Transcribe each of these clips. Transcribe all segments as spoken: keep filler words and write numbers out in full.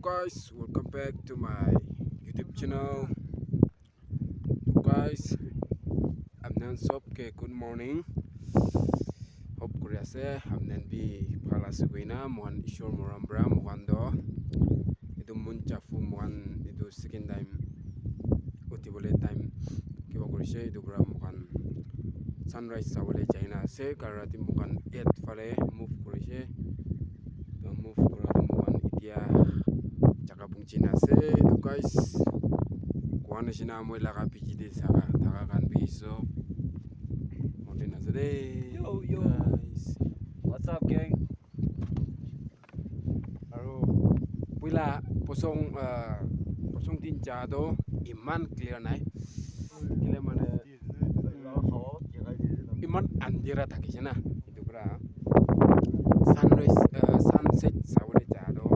Guys, welcome back to my YouTube channel. Guys, apni khan sob ke good morning. Hope kuri ase apni khan bi bhal ase koina. Moikhan Ishwar morom pra moikhan toh etu Munchafu moikhan etu second time uthi bole time kiba kurishe, etu pra moikhan sunrise sabole jaina ase. Kal rati moikhan eight phale move kurishe. To move kura tu moikhan etia jaga punchi na ase. To guys, koa nishina moi laga piche te saka thaka khan bi sob mountain ase de. Yo, yo. Guys. What's up, gang? Aru puila posong, ah, posong din ja toh iman clear nai. Kile mane iman andhera thakishe na. Etu pura sunrise, ah, sunset sabole ja toh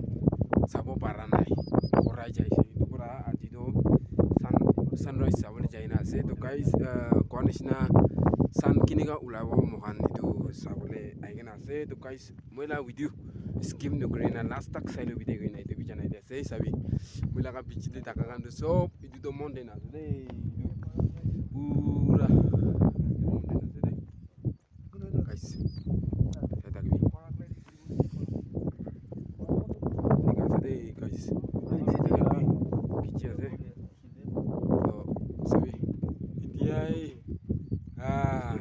sabo para nai. Korai jaise. Etu pura aji toh sun, sunrise sabole jaina ase. To guys, ah, koa nishina sun kinika ulabo moikhan etu sabole ahi kena ase. To guys, moi la video skip nokuri na last tak sai lobi de koina etu bi janai di ase. Sabi, moi laga piche te thaka khan tu sob etu tu mountain ase de. Etu pura etu mountain ase de. Guys, sai thaki bi. Enika ase de, guys. Piche ase. To, sabi, etia, ah,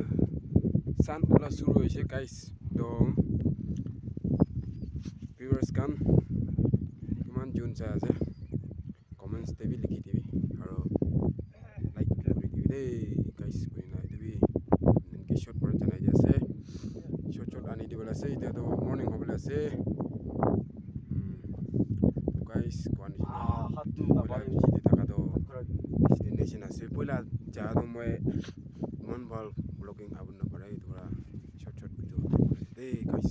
sun ula suru hoise, guys. To, viewers khan, kiman jun sai ase, comments te bi likhi dibi, aro like kuri dibi de, guys, kuri na etu bi, enke short para janai di ase, short short ani dibole ase, etia toh morning hobole ase. Hmm. Guys, koa nishina, ah, hatu na moi la pare. Piche te thaka toh destination ase. Poila jaga toh moi iman bhal vlogging apun na pare, etu para short short video upload kuri ase de, guys.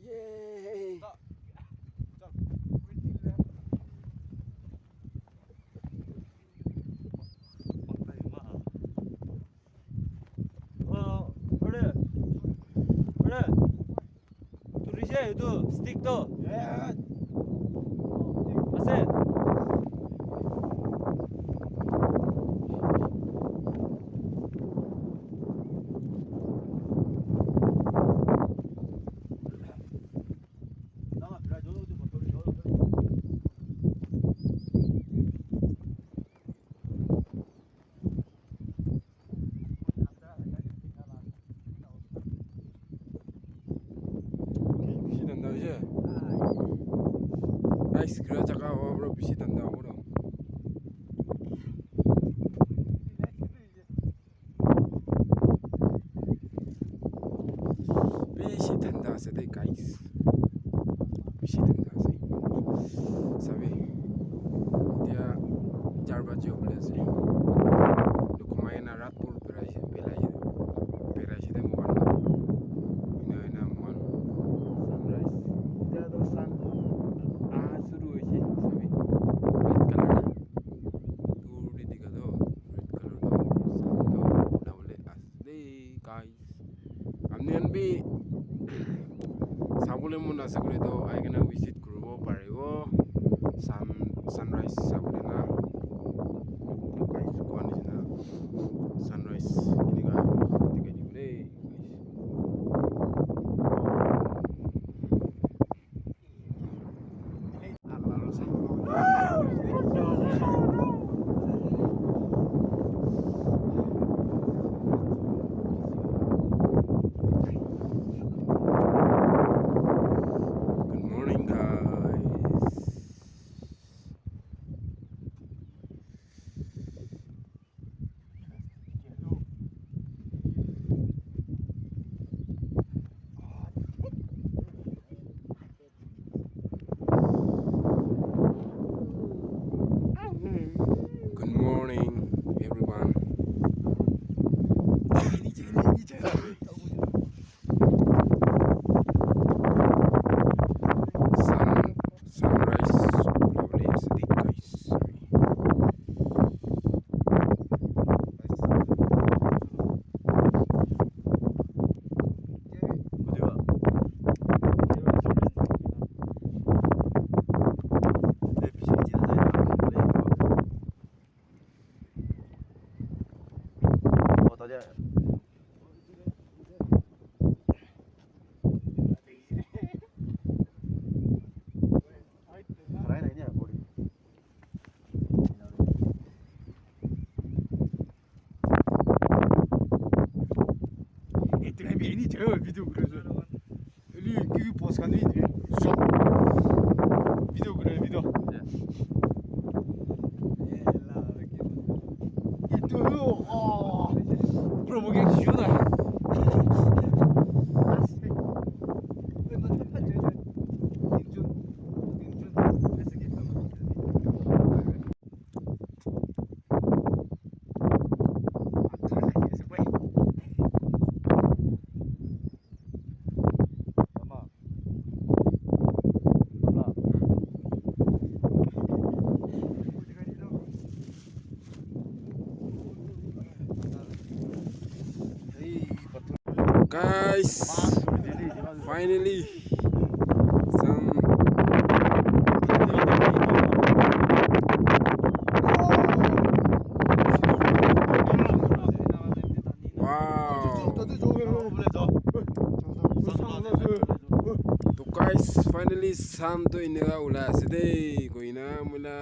Yay! Oh, ore. Ore. Turishe etu stick to. Ase. Bishi thanda hoise. Guys, gira jaga hobo pura bishi thanda hobo. Bishi thanda ase de, guys. Bishi thanda ase. Sabi, etia char baji hobole ase. Etu ghumai na rat bhor berai, berai, berai ase de moikhan. Ena, ena moikhan sunrise. Etia toh sun aha shuru hoise, sabi. Red color na. Dur te dikha toh red color toh sun toh ulabole ase de, guys. Apni khan bi sabole mon ase koile toh ahi kena visit kuribo paribo. Sun, sunrise sabole na. Guys, koa nishina sunrise enika dikhai dibo de, guys. Good morning, guys. Abi ini jai video kuri ase. Eli ki post kan ni de. Video kuri video. Itu oh. Promo ke shu da. Guys, finally, some wow. To guys, finally sun to enika ulai ase de koina moi la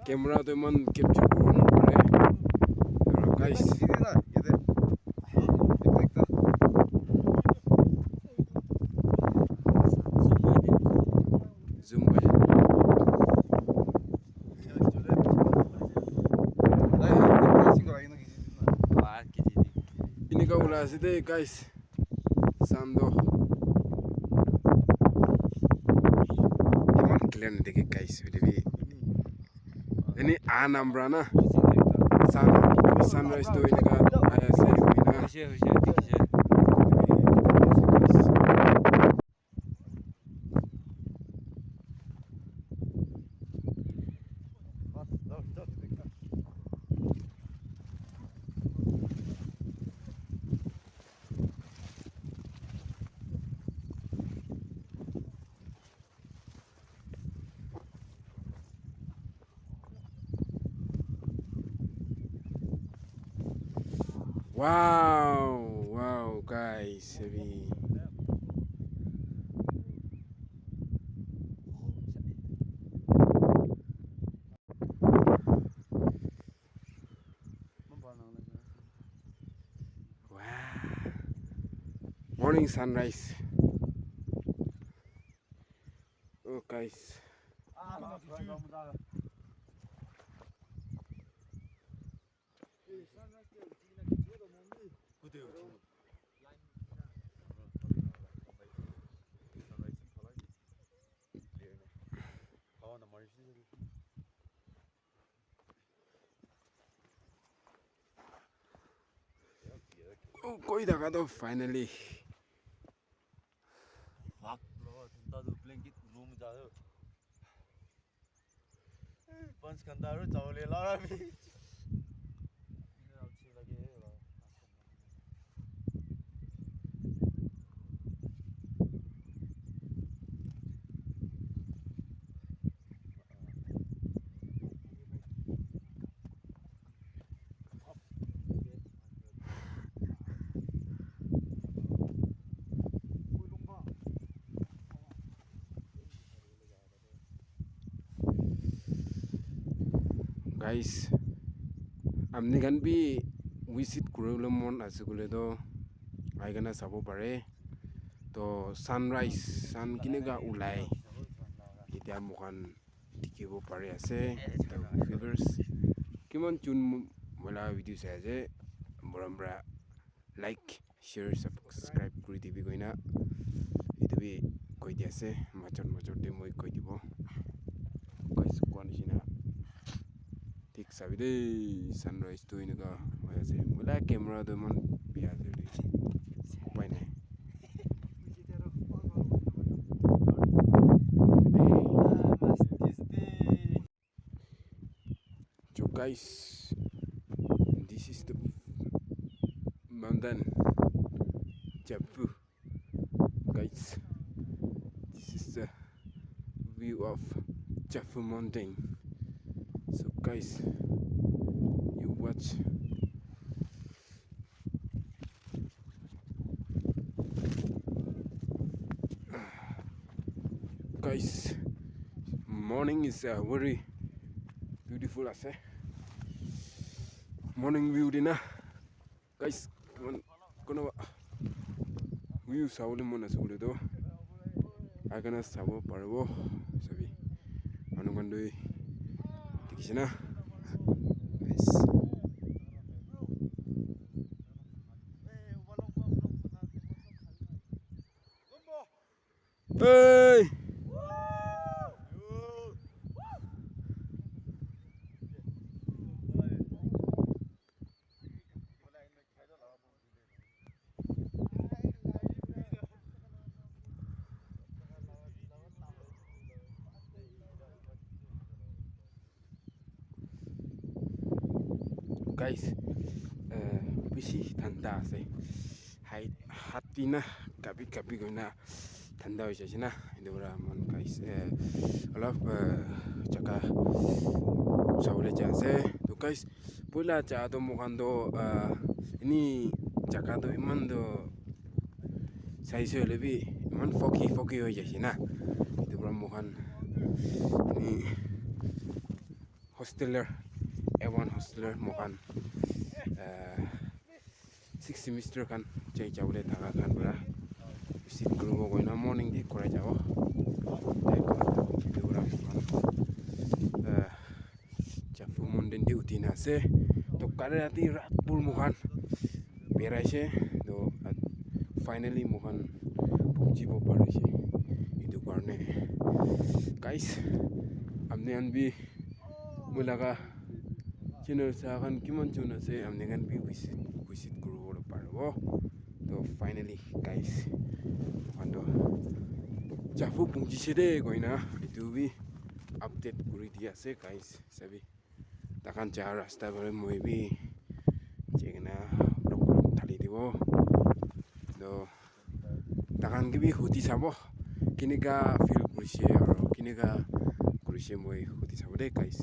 camera to eman capture kuribo napare. Aro guys, zoom by. Enika ulai ase de guys. Sun to eman clear nadikhe guys, hoile bi. Eni aha nam pra na sun, sunrise to enika ahi ase, hoina. Wow, wow, guys, heavy. Wow. Morning sunrise. Oh, guys. Oh, koi thaka toh finally. Fuck, bro, thanda tu blanket room ja. Panch ghanta aru jabole la bhi. Guys, apni khan bi visit kuribole mon ase koile toh ahi kena sabo pare. Toh sunrise, sun kineka ulai, etia moikhan dikhibo pari ase. Toh viewers, kiman jun mo-, moi la video sai ase, morom pra like, share, subscribe kuri dibi koina etu bi koi di ase, majot majot te moi koi dibo. Guys, koa nishina thik sabi de, sunrise tu enika hoi ase. Moi la camera tu eman bia ase de, upai nai. So guys, this is the mountain, Japfu. Guys, this is the view of Japfu mountain. So guys, you watch. Guys, morning is, uh, very beautiful ase. Morning view dina. Guys, kunuba Sabole mon ase koile toh, ahi kena sabo paribo, sabi. Manu khan tu dikhi ase na? Nice. Hey! Guys, eh, bishi thanda ase. Hai, hati na kapi kapi koina thanda hoi jaise na. Etu para mon guys, eh, olop, eh, jaga sabole jai ase. To guys, poila ja to moikhan to, ah, ini jaga to iman to saise hoile bi iman foggy foggy hoi jaise na. Etu para moikhan ini hosteler, A one hosteler moikhan, ah, six semester khan jai jabole thaka khan para visit kuribo koina morning te kurai jabo. Etu para moikhan, ah, Chafu mountain te uthi na ase. To kali rati rat bhor moikhan berai se. To, ah, finally moikhan phuchibo pari se. Etu karne guys, apni khan bi moi laga channel sa khan kiman jon ase, apni khan bi visit, visit kuribo paribo. To finally guys, moikhan to Chafu phuchi se de koina etu bi update kuri di ase guys, sabi. Takhan ja rasta para moi bi jai kena vlog, vlog thali dibo. To takhan ke bi huti sabo, kenika feel kurise aro kenika kurise moi huti sabo de guys.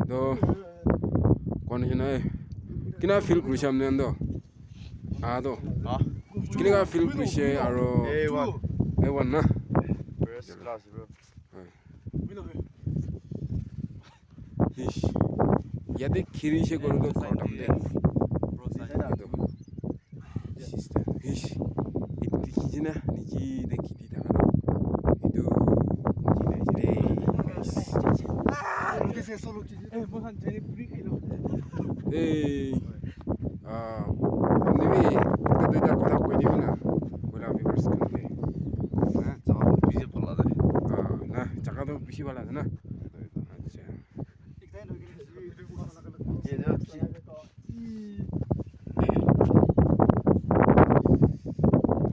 To kon jana, kina feel kurise apni khan to? Ah, to. Ah. Kenika feel kurise aro A one. A one na? First class, bro. Ish. Yate khiri se koile to khatam de. Sister. Ish. Etu dikhi ase na? Niche te kheti thaka toh. Etu niche te ase de, guys. Hey. Ah, apni bi ekta duita kotha koi dibi na, koila viewers khan ke. Na, jaga toh bishi bhal ase. Ah, na, jaga toh bishi bhal ase na? Acha.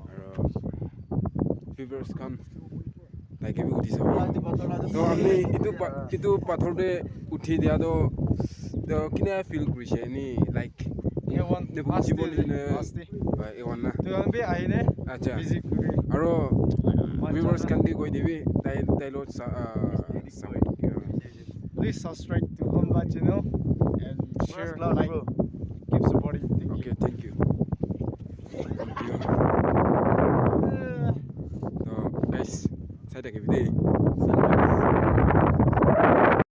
Aro viewers khan, tai ke bi uthi sabo. To apni etu pa-, etu pathor te uthi dia to, to kina feel kurise ni, like, A one, ne bu asti, jibo ni ne, asti. Hoi, A one na. To apni bi ahine, acha, visit kuri. Aro viewers khan ke koi dibi, tai, tai lo sa, ah, sa, please subscribe to Homba channel and share, like, bro. Keep supporting. Thank you. Okay, thank you. Thank you. To, guys, sai thaki bi de.